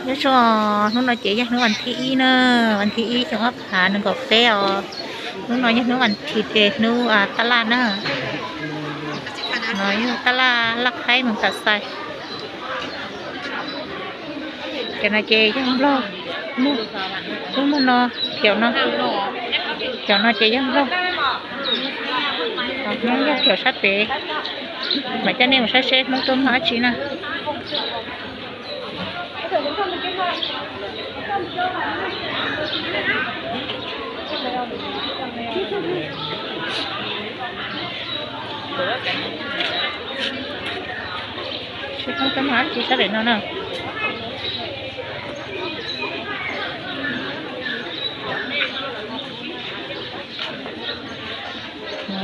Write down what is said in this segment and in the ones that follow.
Nyob zoo, hnub no ces yog hnub vas thib ib na, vas thib ib xyoo ob phav nees nkaum peb os. Hnub no yog hnub vas thiv ces hnub taj laj na. No yog taj laj, laj qhaib mus tam xais. Cov no ces yog nplog, lub muag no, cov no, cov no ces yog nplog. Hmoob yog cov sab pem, mam coj nej mus saib seb Hmoob tuaj muag dab tsi na. Seb Hmoob tuaj muag dab tsi sab pem no na.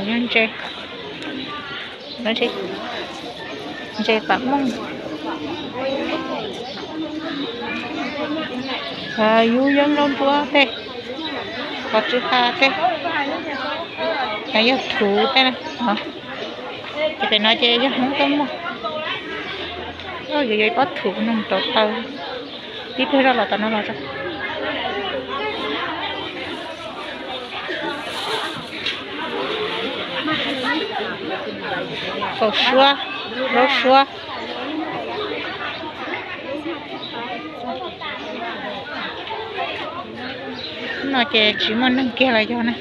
Yog ntses, ntses pam mooj, yub yeeb zaub ntsuab tej, qos tsw ha tej, yog thuv tej na. Ces pem no ces yog Hmoob tuaj muag. Yuav yog ib pob thuv no rau taw, tib pliag zoj los tom no los. Kaum suab, zaub suab. Hnub no ces tsis muaj neeg kiag los yog na,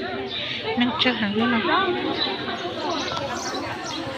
neeg tsawg heev hnub no.